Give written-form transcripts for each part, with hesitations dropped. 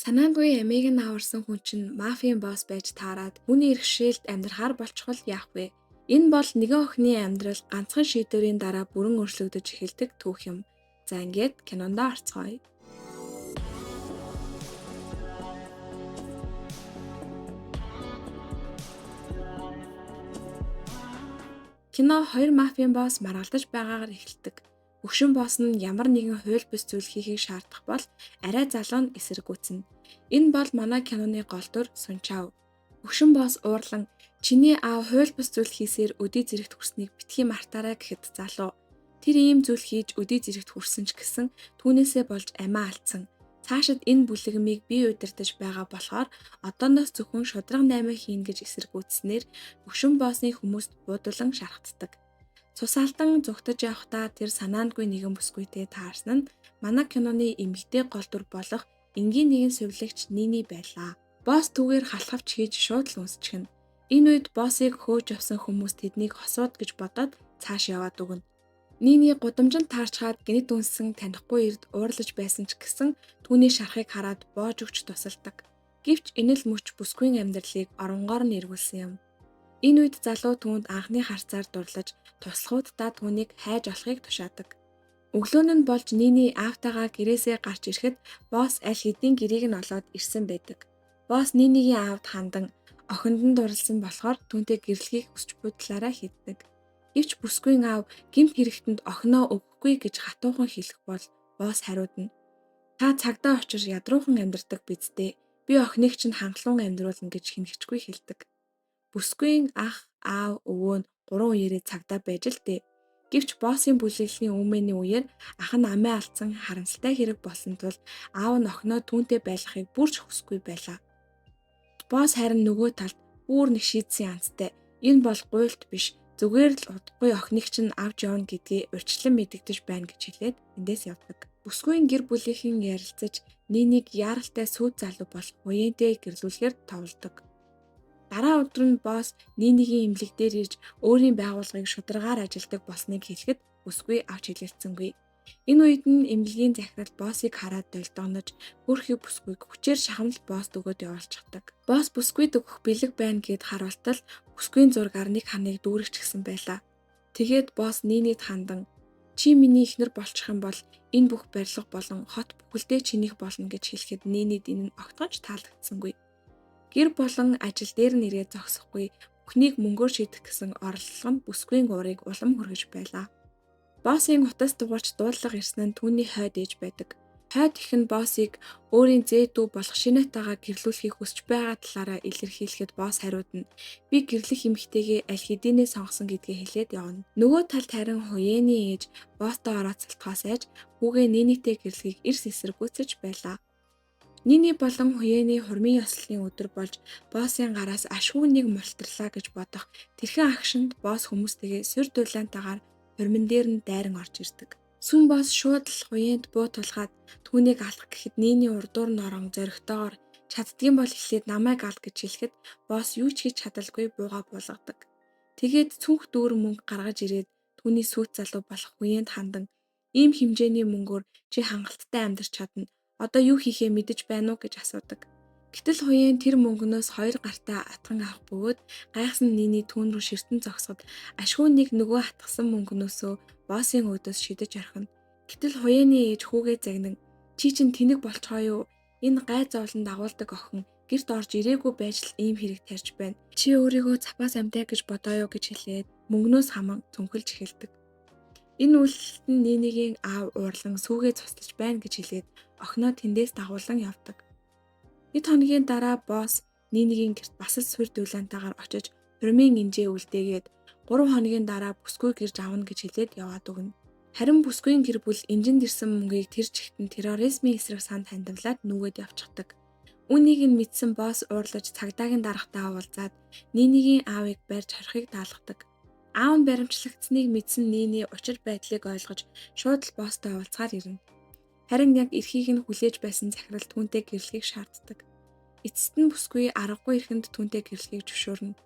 Санаандгүй амийг нь аварсан хүн чинь мафийн босс байж таарад хүний иргэшээлд амьдрахаар болчихвол яах вэ? Энэ бол нэгэн охины амьдрал ганцхан шийдвэрийн дараа бүрэн өөрчлөгдөж эхэлдэг түүх юм. За ингээд кинондоо орцгоё. Кино хоёр мафийн босс маргалдаж байгаагаар эхэлдэг. Өгшин босс нь ямар нэгэн хууль бус зүйл хийхийг шаардах бол арай залуу нь эсэргүүцнэ. Энэ бол манай киноны гол дүр Сунчао. Өгшин босс уурлан чиний аав хууль бус зүйл хийсээр өдий зэрэгт хүрснийг битгий мартаарай гэхэд залуу тэр ийм зүйл хийж өдий зэрэгт хүрсэн ч гэсэн түүнээсээ болж амиа алдсан. Цаашид энэ бүлэгмийг би удирдах байгаа болохоор одооноос зөвхөн шударга 8 хийнэ гэж эсэргүүцснээр өгшин боссны хүмүүст буудулан шархаддаг. Цус алдан зугтаж явхдаа тэр санаандгүй нэгэн бүсгүйтэй таарсан нь манай киноны эмэгтэй гол дүр болох энгийн нэгэн сувилагч Нини байлаа. Босс түүгээр халахвч хийж шууд л үнсчихнэ. Энэ үед боссыг хөөж явсан хүмүүс тэднийг хосууд гэж бодоод цааш яваад өгнө. Нини гудамжинд таарчхаад гэнэт үнссэн танихгүй эрд уурлаж байсан ч гэсэн түүний шарахыг хараад боож өгч тусалдаг. Гэвч энэ л мөч бүсгүйн амьдралыг оронгоор нь эргүүлсэн юм. Энэ үед залуу түүнд анхны харцаар дурлаж туслахууддаа түүнийг хайж олохыг тушаадаг. Өглөө нь болж Нини аавтайгаа гэрээсээ гарч ирэхэд босс аль хэдийн гэрээг нь олоод ирсэн байдаг. Босс Нинигийн аавд хандан охинд нь дурлсан болохоор түүнтэй гэрлэхийг хүсч буй талаараа хэлдэг. Гэвч бүсгүйн аав гэмт хэрэгтэнд охиноо өгөхгүй гэж хатуухан хэлэх бол босс хариуд нь та цагдаа учир ядруухан амьдардаг биз дээ. Би охиныг чинь хангалуун амьдруулна гэж хинхчгүй хэлдэг. Бүсгүйн ах, аав, өвөө нь 3 үеэрээ цагдаа байж л дээ. Гэвч боссын бүлэглэлийн өмнөний үеэр ах нь амиа алдсан харамсалтай хэрэг болсон тул аав нь охиноо түүнтэй байлгахыг бүр ч хүсэхгүй байлаа. Босс харин нөгөө талд бүр нэг шийдсэн янзтай. Энэ бол гуйлт биш. Зүгээр л удахгүй охиныг чинь авч явна гэдгийг урьдчилан мэдэгдэж байна гэж хэлээд эндээс явдаг. Бүсгүйн гэр бүлийнхэн ярилцаж Нинийг яаралтай сүйт залуу болох Уентэй гэрлүүлэхээр товлдог. Дараа өдөр нь босс Нинигийн эмнэлэг дээр ирж өөрийн байгууллагыг шударгаар ажилладаг болсныг хэлэхэд бүсгүй авч хэлэлцсэнгүй. Энэ үед нь эмнэлгийн захирал боссыг хараад долдогнож хөөрхий бүсгүйг хүчээр шахамл босст өгөөд явуулчихдаг. Босс бүсгүйд өгөх бэлэг байна гэд харуултал бүсгүйн зургаар нэг ханыг дүүрэгчихсэн байлаа. Тэгээд босс Нинид хандан чи миний эхнэр болчих юм бол энэ бүх барилга болон хот бүхэлдээ чинийх болно гэж хэлэхэд Нинид энэ нь огтхон ч таалагдсангүй. Гэр болон ажил дээр нь ирээд зогсохгүй бүхнийг мөнгөөр шийдэх гэсэн оролдлого нь бүсгүйн уурыг улам хүргэж байлаа. Боссын утас дугуйч дуудлага ирсэн нь түүний хойд ээж байдаг. Хойд эх нь боссыг өөрийн зээ дүү болох Шинатайгаа гэрлүүлэхийг хүсэж байгаа талаараа илэрхийлэхэд босс хариуд нь би гэрлэх эмэгтэйгээ аль хэдийнээ сонгосон гэдгээ хэлээд явна. Нөгөө талд харин Хуены ээж босстой орооцолтохоос айж хүүгээ Нинитэй гэрлэхийг эрс эсэргүүцэж байлаа. Нини болон Хуены хурмын ёслолын өдөр болж боссын гараас ашгүй нэг мултарлаа гэж бодох тэрхэн агшинд босс хүмүүстэйгээ сүр дулаантайгаар хурмын дээр нь дайран орж ирдэг. Сүм босс шууд л Хуенд буу тулгаад түүнийг алах гэхэд Нини урдуур нь орон зоригтойгоор чаддгийн бол эхлээд намайг ал гэж хэлэхэд босс юу ч хийж чадалгүй буугаа буулгадаг. Тэгээд цүнх дүүр мөнгө гаргаж ирээд түүний сүйт залуу болох Хуенд хандан ийм хэмжээний мөнгөөр чи хангалттай амьдарч чадна. Одоо юу хийхээ мэдэж байна уу гэж асуудаг. Гэтэл Хуен тэр мөнгөнөөс 2 гартаа атган авах бөгөөд гайхсан Нини түүн рүү ширтэн зогсоход ашгүй нэг нөгөө хатгсан мөнгөнөөсөө боссын өөдөөс шидэж орхино. Гэтэл Хуены ээж хүүгээ загнан чи чинь тэнэг болцгоо юу? Энэ гай зовлон дагуулдаг охин гэрт орж ирээгүй байж л ийм хэрэг тарьж байна. Чи өөрийгөө запас амьтай гэж бодоо юу гэж хэлээд мөнгнөөс хаман цүнхэлж эхэлдэг. Энэ үйлдэлт нь Нинигийн аав уурлан сүүгээ цуслаж байна гэж хэлээд охиноо тэндээс дагуулан явдаг. Хэд хоногийн дараа босс Нинигийн гэрт бас л сүр дулаантайгаар очиж хурмын инжээ үлдээгээд 3 хоногийн дараа бүсгүй гэрж авна гэж хэлээд яваад өгнө. Харин бүсгүйн гэр бүл инжинд ирсэн мөнгийг тэр чигтэн терроризмын эсрэг санд хандивлаад нүгэд явчихдаг. Үүнийг нь мэдсэн босс уурлаж цагдаагийн даргатай уулзаад Нинигийн аавыг барьж хорихыг даалгадаг. Аав нь баримтлагдсныг мэдсэн Нини учир байдлыг ойлгож шууд л босстой уулзахаар ирнэ. Харин яг эрхийг нь хүлээж байсан захирал түүнтэй гэрлэхийг шаарддаг. Эцэст нь бүсгүй аргагүй эрхэнд түүнтэй гэрлэхийг зөвшөөрнө.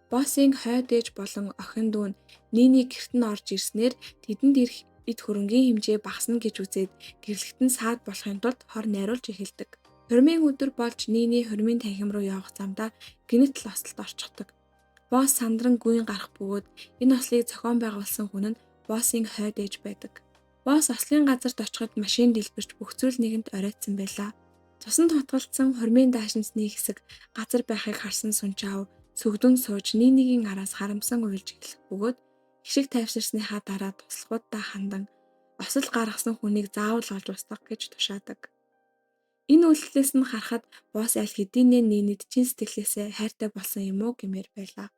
Боссын хойд ээж болон охин дүү нь Нини гэрт нь орж ирснээр тэдэнд ирэх эд хөрөнгийн хэмжээ багасна гэж үзээд гэрлэгт нь саад болохын тулд хор найруулж эхэлдэг. Хурмын өдөр болж Нини хурмын танхим руу явах замдаа гэнэт л осолд орчихдог. Босс сандран гүйн гарах бөгөөд энэ ослыг зохион байгуулсан хүн нь боссын хойд ээж байдаг. Босс ослын газарт очиход машин дэлбэрч бүх зүйл нэгэнд оройтсан байлаа. Цусанд хутгалдсан хурмын даашинзны хэсэг газар байхыг харсан Сунчаав сөгдөн сууж Нинигийн араас харамсан уйлж эхлэх бөгөөд хишиг тайвширсныхаа дараа туслахуудаа хандан осол гаргасан хүнийг заавал олж устгах гэж тушаадаг. Энэ үйлдэлээс нь харахад босс аль хэдийнэ Нинид чин сэтгэлээсээ хайртай болсон юм уу гэмээр байлаа.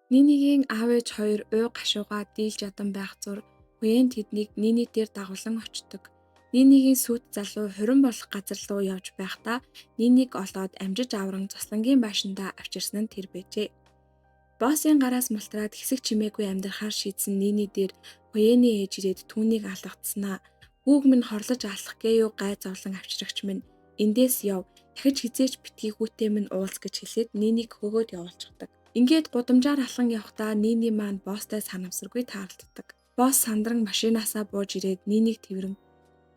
Нинигийн аав ээж хоёр уй гашуугаа дийлж ядан байх зур Хуен тэднийг Нини дээр дагуулан очдог. Нинигийн сүйт залуу хурим болох газар руу явж байхдаа Нинийг олоод амжиж авран цуслангийн байшиндаа авчирсан нь тэр байжээ. Боссын гараас мултраад хэсэг чимээгүй амьдрахаар шийдсэн Нини дээр Хуены ээж ирээд түүнийг алгацснаа. Хүүг минь хорлож алах гээ юу гай зовлон авчрагч минь эндээс яв. Дахиж хизээч битгий хүүтэй минь уулз гэж хэлээд Нинийг хөөгөөд явуулчихдаг. Ингээд гудамжаар алхан явхдаа Нини маань босстой санамсаргүй таарлддаг. Босс сандран машинаасаа бууж ирээд Нинийг тэрвэрэн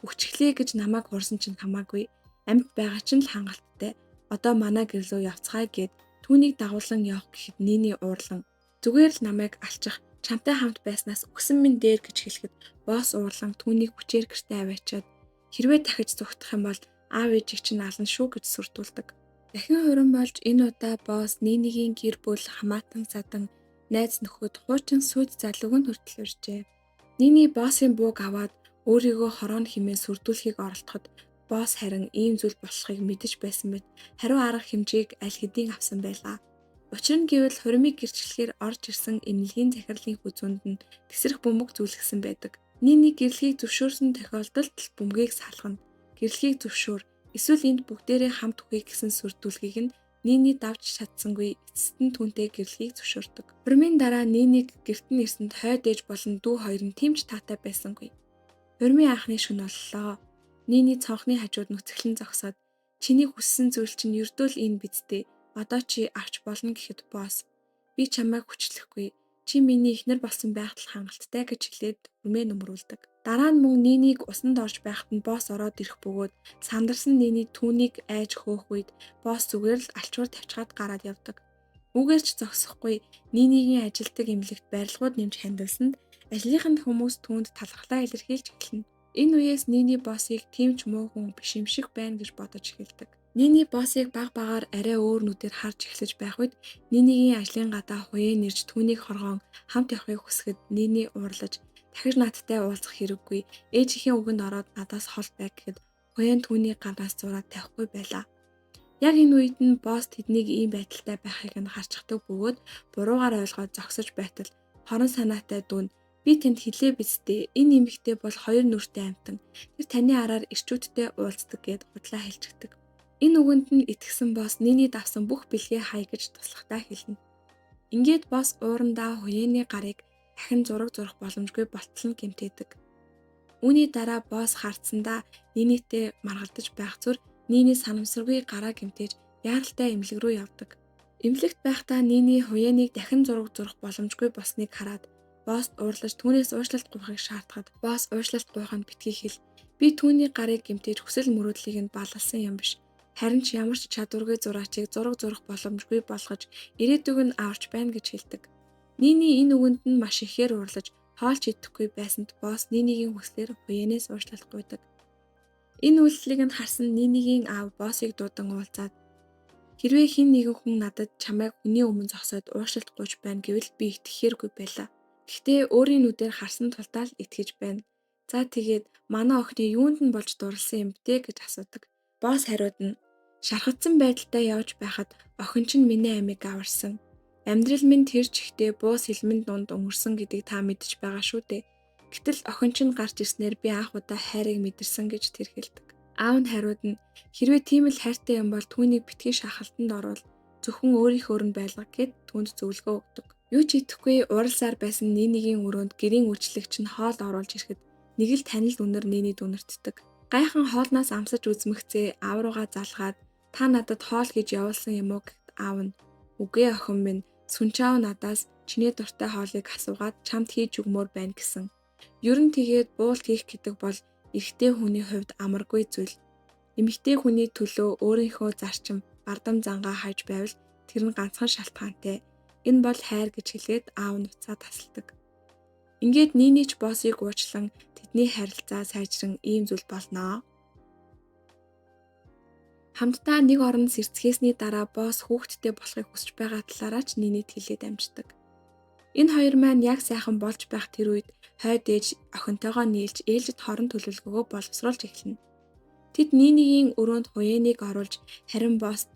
"Үхчихлээ гэж намайг хурсан чинь хамаагүй. Амьд байгаа чинь л хангалттай. Одоо манай гэр лүү явцгаая" гэд түүнийг дагуулан явах гэхэд Нини уурлан "Зүгээр л намайг алчих. Чамтай хамт байснаас үхсэн минь дээр" гэж хэлэхэд босс уурлан түүнийг хүчээр гэртээ аваачаад хэрвээ дахиж зүхтах юм бол аав ээжийг чинь ална шүү гэж сүрдүүлдэг. Дахин хурим болж энэ удаа босс Нинигийн гэр бүл, хамаатан садан, найз нөхөд, хуучин сүйт залууг нь хүртэл урьжээ. Нини боссын бууг аваад өөрийгөө хорооно хэмээн сүрдүүлэхийг оролдоход босс харин ийм зүйл болохыг мэдэж байсан мэт хариу арга хэмжээг аль хэдийн авсан байлаа. Учир нь гэвэл хурмыг гэрчлэхээр орж ирсэн эмнэлгийн захирлын хүзүүнд нь тэсрэх бөмбөг зүүлгэсэн байдаг. Нини гэрлэхийг зөвшөөрсөн тохиолдолд л бөмбөгийг салгана. Гэрлэхийг зөвшөөр эсвэл энд бүгдээрээ хамт үхье гэсэн сүрдүүлгийг нь Нини давж чадсангүй эцэст нь түүнтэй гэрлэхийг зөвшөөрдөг. Хурмын дараа Нинийг гэрт нь ирсэнд хойд ээж болон дүү хоёр нь тийм ч таатай байсангүй. Хурмын анхны шөнө боллоо. Нини цонхны хажууд нүцгэлэн зогсоод "Чиний хүссэн зүйл чинь ердөө л энэ биз дээ. Одоо чи авч болно" гэхэд босс "Би чамайг хүчлэхгүй. Чи миний эхнэр болсон байхад л хангалттай" гэж хэлээд хурмээ нөмрүүлдэг. Дараа нь мөн Нинийг усанд орж байхад нь босс ороод ирэх бөгөөд сандарсан Нини түүнийг айж хөөх үед босс зүгээр л алчуур тавьчихаад гараад явдаг. Үүгээр ч зогсохгүй Нинигийн ажилдаг эмнэлэгт барилгууд нэмж хандивсанд ажлынх нь хүмүүс түүнд талархлаа илэрхийлж эхэлнэ. Энэ үеэс Нини боссыг тийм ч муу хүн биш юм шиг байна гэж бодож эхэлдэг. Нини боссыг баг багаар арай өөр нүдээр харж эхлэж байх үед Нинигийн ажлын гадаа Хуен ирж түүнийг хоргоон хамт явахыг хүсэхэд Нини уурлаж дахиж надтай уулзах хэрэггүй. Ээжийнхээ үгэнд ороод надаас хол бай гэхэд Хуен түүний гарнаас зураад тавихгүй байлаа. Яг энэ үед нь босс тэднийг ийм байдалтай байхыг нь харчихдаг бөгөөд буруугаар ойлгоод зогсож байтал хорон санаатай дүү нь "Би танд хэлээ биз дээ. Энэ эмэгтэй бол хоёр нүртэй амьтан. Тэр таны араар эрчүүдтэй уулздаг" гэд худлаа хэлчихдэг. Энэ үгэнд нь итгэсэн босс Нини давсан бүх бэлгээ хай гэж туслахтаа хэлнэ. Ингээд босс уурандаа Хуены гарыг дахин зураг зурах боломжгүй болтол нь гэмтээдэг. Үүний дараа босс хардсандаа Нинитэй маргалдаж байх зүр Нини санамсаргүй гараа гэмтээж яаралтай эмнэлэг рүү явдаг. Эмнэлэгт байхдаа Нини Хуеныг дахин зураг зурах боломжгүй болсныг хараад босст уурлаж түүнээс уучлалт гуйхыг шаардахад босс уучлалт гуйх нь битгий хэл. Би түүний гарыг гэмтээж хүсэл мөрөөдлийг нь баллалсан юм биш. Харин ч ямар ч чадваргүй зураачийг зураг зурах боломжгүй болгож ирээдүйг нь аварч байна гэж хэлдэг. Нини энэ үгэнд нь маш ихээр уурлаж хоол ч идэхгүй байсанд босс Нинигийн хүслээр Хуенээс уучлалт гуйдаг. Энэ үйлдэлийг нь харсан Нинигийн аав боссыг дуудан уулзаад "Хэрвээ хэн нэгэн хүн надад чамайг хүний өмнө зогсоод уучлалт гуйж байна гэвэл би итгэхээргүй байлаа. Гэхдээ өөрийн нүдээр харсан тулдаа л итгэж байна. За тэгээд манай охины юунд нь болж дурласан юм бэ гэж асуудаг. Босс хариуд нь "Шархагдсан байдалтай явж байхад охин чинь миний амийг аварсан. Амьдрал минь тэр чигтээ буу сэлмэн дунд өнгөрсөн гэдгийг та мэдэж байгаа шүү дээ. Гэтэл охин чинь гарч ирснээр би анх удаа хайрыг мэдэрсэн" гэж тэр хэлдэг. Аав нь хариуд нь хэрвээ тийм л хайртай юм бол түүнийг битгий шахалтанд оруул, зөвхөн өөрийнхөөр нь байлга гэд түүнд зөвлөгөө өгдөг. Юу ч идэхгүй уралсаар байсан Нинигийн өрөөнд гэрийн үйлчлэгч нь хоол оруулж ирэхэд нэг л танил үнэр Нинид үнэртдэг. Гайхан хоолноос амсаж үзмэгцээ аав руугаа залгаад та надад хоол гэж явуулсан юм уу гэхэд аав нь "Үгүй охин минь, Сүнчаав надаас чиний дуртай хоолыг асуугаад чамд хийж өгмөөр байна" гэсэн. Ер нь тэгээд буулт хийх гэдэг бол эрэгтэй хүний хувьд амаргүй зүйл. Эмэгтэй хүний төлөө өөрийнхөө зарчим, бардам зангаа хайж байвал тэр нь ганцхан шалтгаантай. Энэ бол хайр гэж хэлээд аав нь уцаа тасалдаг. Ингээд Нинич боссыг уучлан тэдний харилцаа сайжран ийм зүйл болноо. Хамтдаа нэг оронд сэрцгээсний дараа босс хүүхэдтэй болохыг хүсэж байгаа талаараа ч Нинид хэлээд амждаг. Энэ хоёр маань яг сайхан болж байх тэр үед хойд ээж охинтойгоо нийлж ээлжид хорон төлөвлөгөөгөө боловсруулж эхэлнэ. Тэд Нинигийн өрөөнд Хуеныг оруулж харин босд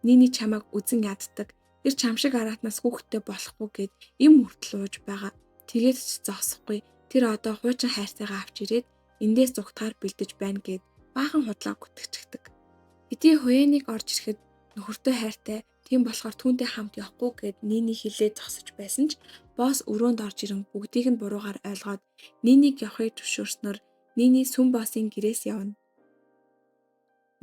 Нини чамайг үзен яддаг. Тэр чам шиг араатнаас хүүхэдтэй болохгүй гэд им хүртэл ууж байгаа. Тэгээд ч зогсохгүй. Тэр одоо хуучин хайртайгаа авч ирээд эндээс зугтахаар бэлдэж байна гэд баахан худлаа гүтгэчихдэг. Хэдий Хуеныг орж ирэхэд нөхөртөө хайртай, тийм болохоор түүнтэй хамт явахгүй гэд Нини хэлээд зогсож байсан ч босс өрөөнд орж ирэн бүгдийг нь буруугаар ойлгоод Нинийг явахыг зөвшөөрснөөр Нини сүм боссын гэрээс явна.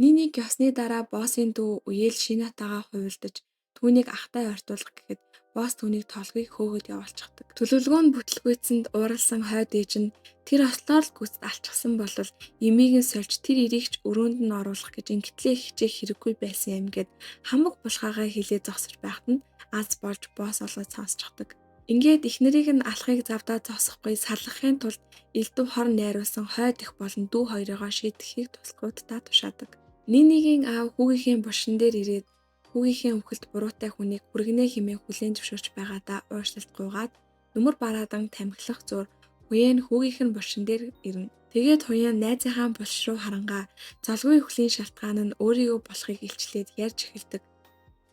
Нинийг явсны дараа боссын дүү үеэл Шинатагаа хувилдаж түүнийг ахтай ойртуулах гэхэд босс түүнийг тоолгүй хөөгөөд явуулчихдаг. Төлөвлөгөө нь бүтлгүйцэнд ууралсан хойд ээж нь тэр ослоор л гүйцэд алчихсан болол эмийг нь сольж тэр эрийгч өрөөнд нь оруулах гэж ингэтлээ хичээх хэрэггүй байсан юм гэд хамаг булхаагаа хилээ зогсож байхад нь аз болж босс олгож сонсчихдаг. Ингээд эхнэрийг нь алахыг завдаа зогсохгүй салгахын тулд элдв хор найруулсан хойд эх болон дүү хоёрыгоо шийдэхийг туслахуудаа тушаадаг. Нинигийн аав хүүгийнхээ булшин дээр ирээд хүүгийнхээ үхэлд буруутай хүнийг хүргэнэ хэмээн хүлээн зөвшөөрч байгаадаа уушлалт гуйгаад нүмер бараадан тамхилах зуур Хуен хүүгийнх нь булшин дээр ирнэ. Тэгээд Хуен найзынхаа булш руу харангаа золгүй үхлийн шалтгаан нь өөрийгөө болохыг илчлээд ярьж эхэлдэг.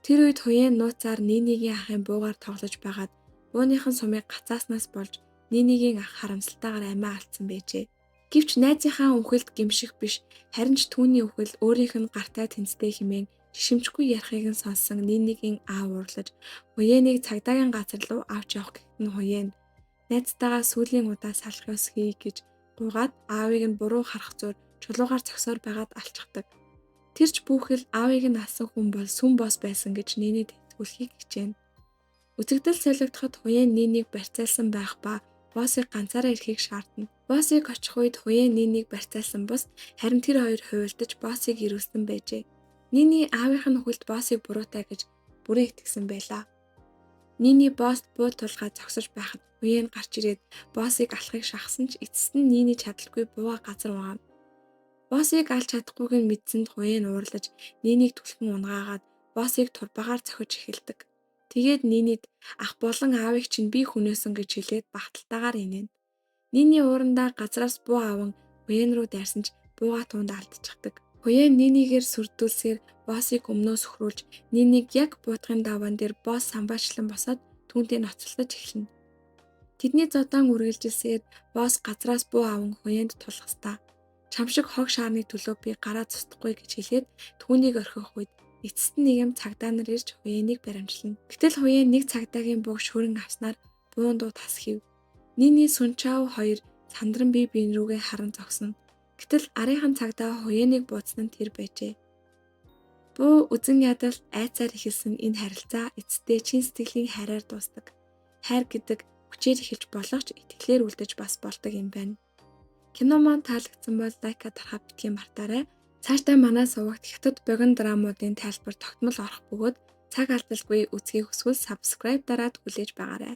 Тэр үед Хуен нууцаар Нинигийн ахын буугаар тоглож байгаад бууных нь сумыг гацааснаас болж Нинигийн ах харамсалтайгаар амиа алдсан байжээ. Гэвч найзынхаа үхэлд гэмших биш, харин ч түүний үхэл өөрийнх нь гартай тэнцтэй хэмээн жишимжгүй ярихыг нь сонссон Нинигийн аав уурлаж Хуеныг цагдаагийн газар руу авч явах гэхэд нь Хуен найзтайгаа сүүлийн удаа салах ёс хий гэж гуйгаад аавыг нь буруу харах зуур чулуугаар зогсоор байгаад алчихдаг. Тэр ч бүхэл аавыг нь алсан хүн бол сүм бос байсан гэж Нинид итгүүлэхийг хичээнэ. Үзэгдэл солигдоход Хуен Нинийг барьцаалсан байх ба боссыг ганцаараа ирэхийг шаардна. Боссыг очих үед Хуен Нинийг барьцаалсан бус харин тэр хоёр хувилдаж боссыг ирүүлсэн байжээ. Нини аавынх нь үхэлд боссыг буруутай гэж бүрэн итгэсэн байлаа. Нини босс буу тулгаа зогсож байхад Хуен гарч ирээд боссыг алахыг шахсан ч эцэст нь Нини чадалгүй бууга газар угаана. Боссыг алж чадахгүйг нь мэдсэнд Хуен уурлаж Нинийг түлхэн унгаагаад боссыг турбагаар цохиж эхэлдэг. Тэгээд Нинид ах болон аавыг чинь би хүнөөсөн гэж хэлээд багталтайгаар инээнэ. Нини уурандаа газраас буу аван Хуен рүү дайрсан ч бууга тунд алдчихдаг. Хуен Нинигээр сүрдүүлсээр боссыг өмнөө сөхрүүлж Нинийг яг буудахын даваан дээр босс самбаачлан босоод түүнтэй ноцолдож эхэлнэ. Тэдний зодоон үргэлжилсээр босс газраас буу аван Хуенд тулах ёстой. Чам шиг хог шаарны төлөө би гараа цусдахгүй гэж хэлээд түүнийг орхих үед эцэст нь нэг юм цагдаа нар ирж Хуенийг баримтлана. Гэтэл Хуен нэг цагдаагийн бууг шүрэн авснаар буун дуу тас хийв. Нини Сунчао хоёр сандран бие биен рүүгээ харан зогсно. Гэтэл арынхан цагдаа Хуеныг бууцсан нь тэр байжээ. Буу үзэн ядалт айцаар эхэлсэн энэ харилцаа эцэстээ чин сэтгэлийн хайраар дуустдаг. Хайр гэдэг хүчээр эхэлж болох ч итгэлээр үлдэж бас болдог юм байна. Кино маань таалагдсан бол лайкаа дарахаа битгий мартаарай. Цаашдаа манай сувагт хятад богино драмуудын тайлбар тогтмол орох бөгөөд цаг алдалгүй үзэхийг хүсвэл subscribe дараад хүлээж байгаарай.